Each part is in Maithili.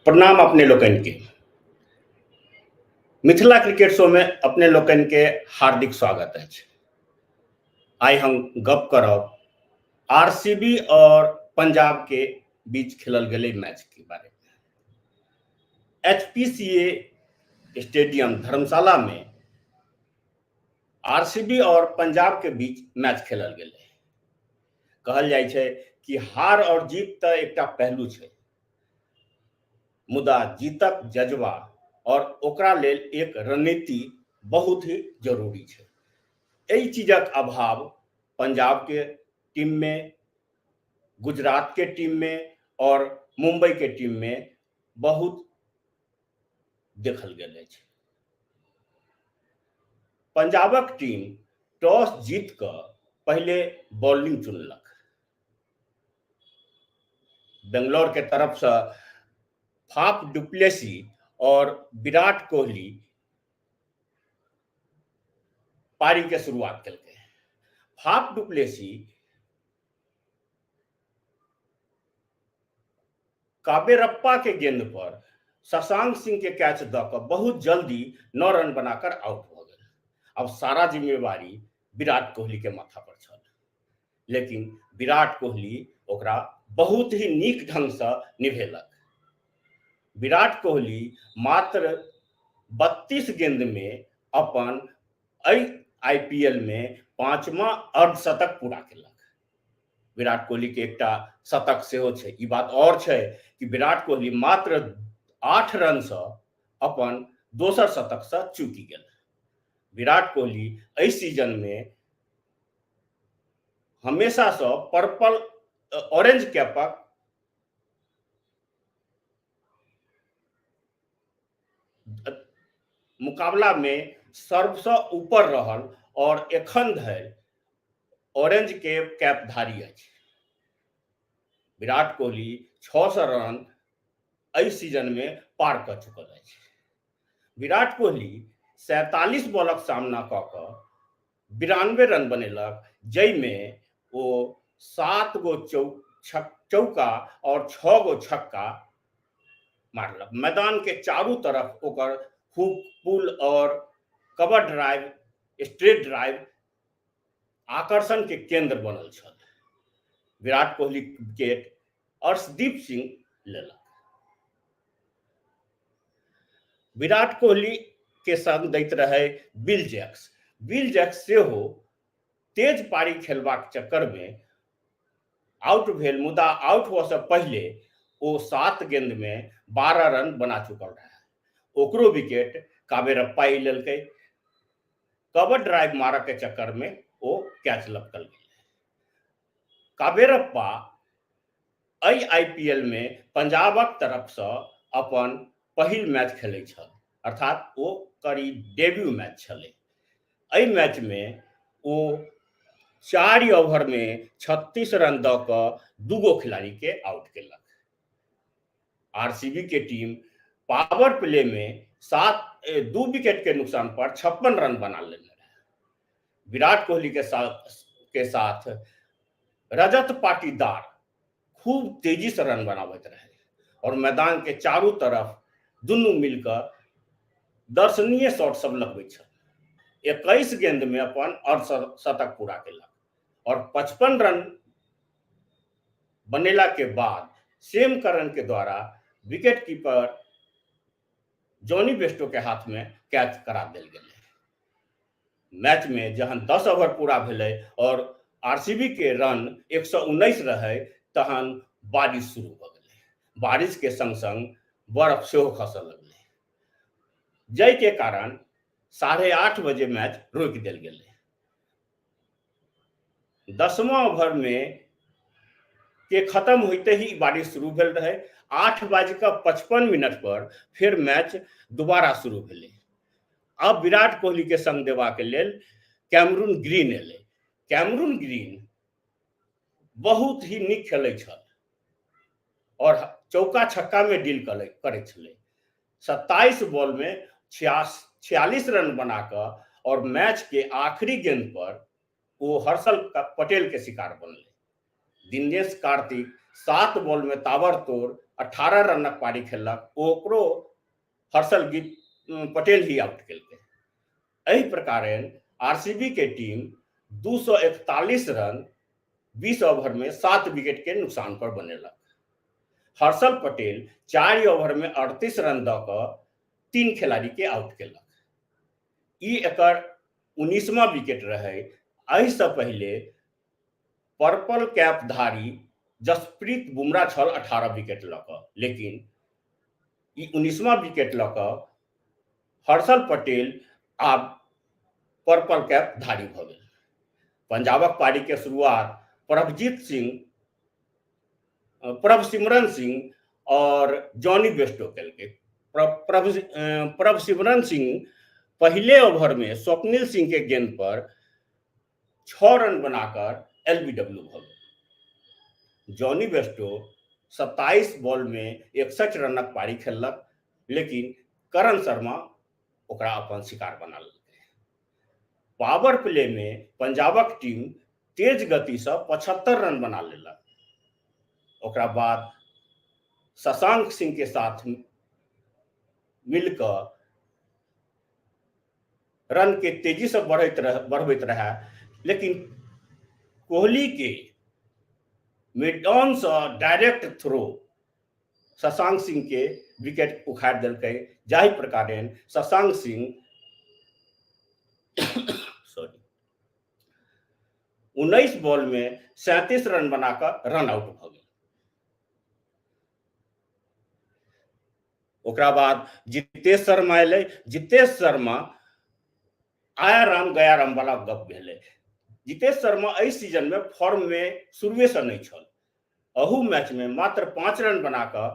प्रणाम अपने लोकनि के। मिथिला क्रिकेट शो में अपने लोकनि के हार्दिक स्वागत अछि। आइ हम गप करब आरसीबी और पंजाब के बीच खेलल गेलै मैच के बारे में। एचपीसीए स्टेडियम धर्मशाला में आरसीबी और पंजाब के बीच मैच खेलल गेलै। कहल जाइ छै कि हार और जीत तऽ एकटा पहलू छै, मुदा जीतक जज्बा और ओकरा लेल एक रणनीति बहुत ही जरूरी छै। एहि चीजक अभाव पंजाब के टीम में, गुजरात के टीम में और मुंबई के टीम में बहुत देखल गेल अछि। पंजाबक टीम टॉस जीत कऽ पहिले बॉलिंग चुनलक। बेंगलोर के तरफ से फाफ डुप्लेसी और विराट कोहली पारी के शुरुआत केलकै। फाफ डुप्लेसी काबेरप्पा के गेंद पर शशांक सिंह के कैच दऽ कऽ बहुत जल्दी 9 रन बनाकर आउट भऽ गेल। अब सारा जिम्मेवारी विराट कोहली के माथा पर छल, लेकिन विराट कोहली ओकरा बहुत ही नीक ढंग से निभेलक। विराट कोहली मात्र 32 गेंद में अपन एहि आईपीएल में 5वां अर्धशतक पूरा केलक। विराट कोहली के एकटा शतक सेहो छै। ई बात और छै कि विराट कोहली मात्र 8 रन से अपन दोसर शतक से चूकि गेल। विराट कोहली एहि सीजन में हमेशा से पर्पल ऑरेंज कैपक मुकाबला में सर्वसँ ऊपर रहल और एखन धरि ऑरेंज के कैपधारी अछि। विराट कोहली 600 रन एहि सीजन में पार कऽ चुकल अछि। विराट कोहली 47 बॉलक सामना कऽ कऽ 92 रन बनेलक, जाहिमे ओ 7 गो चौका और 6 गो छक्का मारलक। मैदान के चारू तरफ ओकर हुक, पुल और कवर ड्राइव, स्ट्रेट ड्राइव आकर्षण के केंद्र बनल छल। विराट कोहली विकेट अर्शदीप सिंह लेलक। विराट कोहली के संग दैत रहे बिल जैक्स। बिल जैक्स सेहो तेज पारी खेलबाक चक्कर में आउट भेल, मुदा आउट हुआ से पहले ओ 7 गेंद में 12 रन बना चुकल रहे। ओकरो विकेट कावेरप्पा ही लेलकै। कवर ड्राइव मारऽ के चक्कर में ओ कैच लपकल गेल। कावेरप्पा एहि आईपीएल में पंजाबक तरफ से अपन पहिल मैच खेलै छल, अर्थात ओ करीब डेब्यू मैच छलै। एहि मैच में ओ 4 ओवर में 36 रन दऽ कऽ 2 गो खिलाड़ी के आउट केलक। आरसीबी के टीम पावर प्ले में 2 विकेट के नुकसान पर 56 रन बना लेने रहे। विराट कोहली के साथ रजत पाटीदार खूब तेजी से रन बनाबैत रहे और मैदान के चारू तरफ दुनू मिलकर दर्शनीय शॉट सब लगबैत छल। 21 गेंद में अपन अर्धशतक पूरा केलक और 55 रन बनेला के बाद सेम करन के द्वारा विकेट कीपर जॉनी बेस्टो के हाथ में कैच करा देल गेलै। मैच में जहन 10 ओवर पूरा भेलै और आरसीबी के रन 119 रहे तहन बारिश शुरू भऽ गेलै। बारिश के संग संग बर्फ सेहो खसऽ लगलै, जाहि के कारण 8:30 बजे मैच रोकि देल गेलै। 10वां ओवर में के खत्म होते ही बारिश शुरू भेल रहे। 8:55 पर फिर मैच दोबारा शुरू भेलै। अब विराट कोहली के संग देवा के लेल कैमरून ग्रीन एलै। कैमरून ग्रीन बहुत ही नीक खेलै छल और चौका छक्का में डील करै छलै। 27 बॉल में 46 रन बनाकऽ और मैच के आखिरी गेंद पर ओ हर्षल पटेल के शिकार बनलै। दिनेश कार्तिक 7 बॉल में ताबड़तोड़ 18 रनक पारी खेललक, ओकरो हर्षल पटेल ही आउट केलकै। एहि प्रकारेण आरसीबी के टीम 241 रन 20 ओवर में 7 विकेट के नुकसान पर बनेलक। हर्षल पटेल 4 ओवर में 38 रन दऽ कऽ 3 खिलाड़ी के आउट केलक। ई एकर 19वां विकेट रहै। एहिसँ पहिले पर्पल कैप धारी जसप्रीत बुमराह छल 18 विकेट लऽ कऽ, लेकिन ई 19वां विकेट लऽ कऽ हर्षल पटेल आब पर्पल कैप धारी भऽ गेल। पंजाबक पारी के शुरुआत प्रभजीत सिंह, प्रभसिमरन सिंह और जॉनी बेस्टो केलकै। प्रभसिमरन सिंह पहले ओवर में स्वप्निल सिंह के गेंद पर 6 रन बनाकर एलबीडब्ल्यू भऽ गेल। जॉनी बेस्टो 27 बॉल में 61 रनक पारी खेललक, लेकिन करण शर्मा ओकरा अपन शिकार बना लेलकै। पावर प्ले में पंजाबक टीम तेज गति से 75 रन बना लेलक। ओकरा बाद शशांक सिंह के साथ मिलकर रन के तेजी से बढ़बैत रहे, लेकिन कोहली के मिड ऑन से डायरेक्ट थ्रो शशांक सिंह के विकेट उखाड़ देलकै, जाहि प्रकारेण शशांक सिंह सॉरी 19 बॉल में 37 रन बनाकर रन आउट भऽ गेल। ओकरा बाद जितेश शर्मा एलै। जितेश शर्मा आया राम गया राम वाला गप भेलै। जितेश शर्मा एहि सीजन में फॉर्म में शुरुए से नहीं छल। अहू मैच में मात्र 5 रन बनाकऽ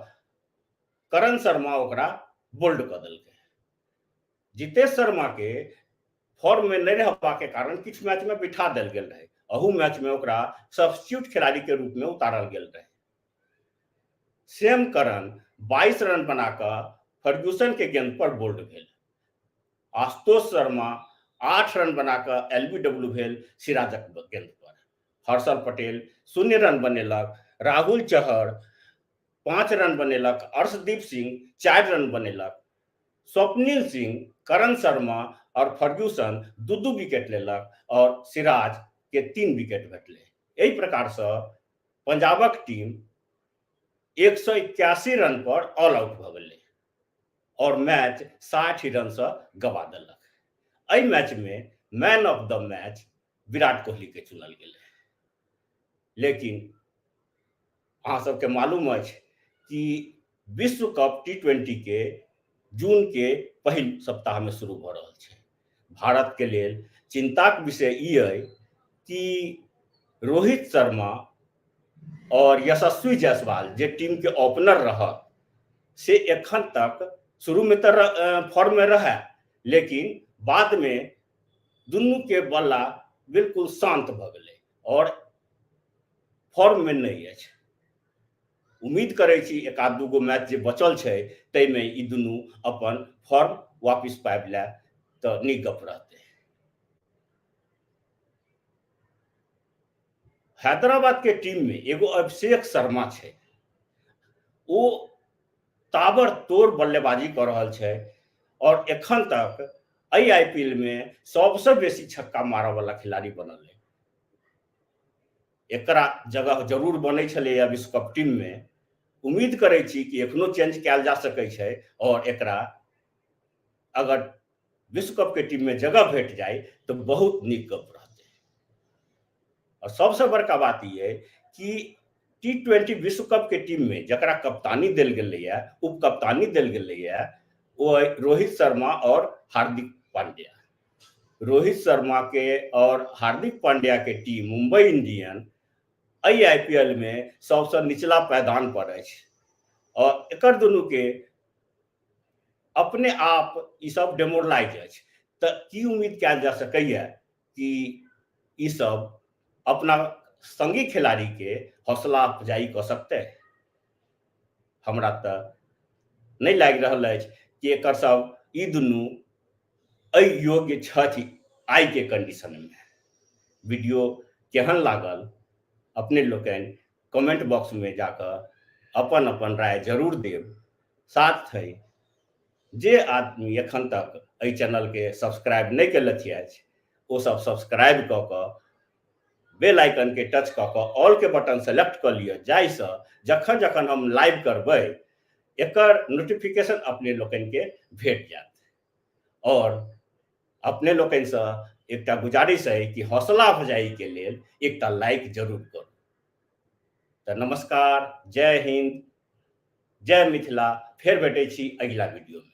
करण शर्मा ओकरा बोल्ड कऽ देलकै। जितेश शर्मा के फॉर्म में नहीं रहबाक के कारण किछु मैच में बिठा देल गेल रहे। अहू मैच में ओकरा सब्स्टिट्यूट खिलाड़ी के रूप में उतारल गेल रहे। सेम करण 22 रन बनाकऽ फर्ग्यूसन के गेंद पर बोल्ड भेल। आशुतोष शर्मा 8 रन बनाकऽ एलबीडब्ल्यू भेल सिराजक गेंद पर। हर्षल पटेल 0 रन बनेलक, राहुल चहर 5 रन बनेलक, अर्शदीप सिंह 4 रन बनेलक, स्वप्निल सिंह, करण शर्मा और फर्ग्यूसन 2-2 विकेट लेलक और सिराज के 3 विकेट भेटलै। एहि प्रकार से पंजाबक टीम 181 रन पर ऑल आउट भऽ गेलै और मैच 60 रन से गवा देलक। एहि मैच में man of the match Virat Kohli के चुनल गेलै। लेकिन अहाँ सबके मालूम अछि कि विश्व कप T20 के जून के पहिल सप्ताह में शुरू भऽ रहल छै। भारत के लेल चिंताक विषय ई अइ कि रोहित शर्मा और यशस्वी जायसवाल जे टीम के ओपनर रहत से एखन तक शुरू में तऽ फॉर्म में रहे, लेकिन बाद में दुनू के बल्ला बिल्कुल शांत भऽ गेलै और फॉर्म में नहीं अछि। उम्मीद करै छी एक आध दूगो मैच जे बचल छै ताहिमे ई दुनू अपन फॉर्म वापिस पाबि लए तऽ नीक गप रहतै। हैदराबाद के टीम में एगो अभिषेक शर्मा छै, ओ ताबड़तोड़ बल्लेबाजी कऽ रहल छै और एखन तक एहि आईपीएल में सबसे बेसी छक्का मारऽ वाला खिलाड़ी बनल है। एकरा जगह जरूर बनै छलैया विश्व कप टीम में। उम्मीद करै छी कि एखनो चेंज कयल जा सकै छै और एकरा अगर विश्व कप के टीम में जगह भेट जाए तो बहुत नीक गप रहतै। और सबसे बड़का बात ई है कि T20 विश्व कप के टीम में जकरा कप्तानी देल गेलैया, उप कप्तानी देल गेलैया, वो है रोहित शर्मा और हार्दिक पांड्या। रोहित शर्मा के और हार्दिक पांड्या के टीम मुंबई इंडियन एहि आईपीएल में सबसे निचला पायदान पर अछि और एकर दुनू के अपने आप ई सब डेमोरलाइज अछि। तऽ की उम्मीद कयल जा सकैया कि ई सब अपना संगी खिलाड़ी के हौसला अफजाई कऽ सकतै? हमरा तऽ नहि लागि रहल अछि कि एकर सब ई दुनू एहि योग्य छथि आइ के कंडीशन में। वीडियो केहन लागल अपने लोकनि कमेंट बॉक्समे जाकऽ अपन अपन राय जरूर देब। साथ ही जे आदमी एखन तक एहि चैनलके सब्सक्राइब नहि केलथि अछि, ओ सब सब्सक्राइब कऽ कऽ बेल आइकनके टच कऽ कऽ ऑलके बटन सेलेक्ट कऽ लिअ, जाहिसँ जखन जखन हम लाइव करबै एकर नोटिफिकेशन अपने लोकनिके भेट जायत। आओर अपने लोकनिसँ एकटा गुजारिश अइ कि हौसला अफजाइके लेल एकटा लाइक जरूर करू। तऽ नमस्कार, जय हिंद, जय मिथिला। फेर भेटै छी अगिला वीडियोमे।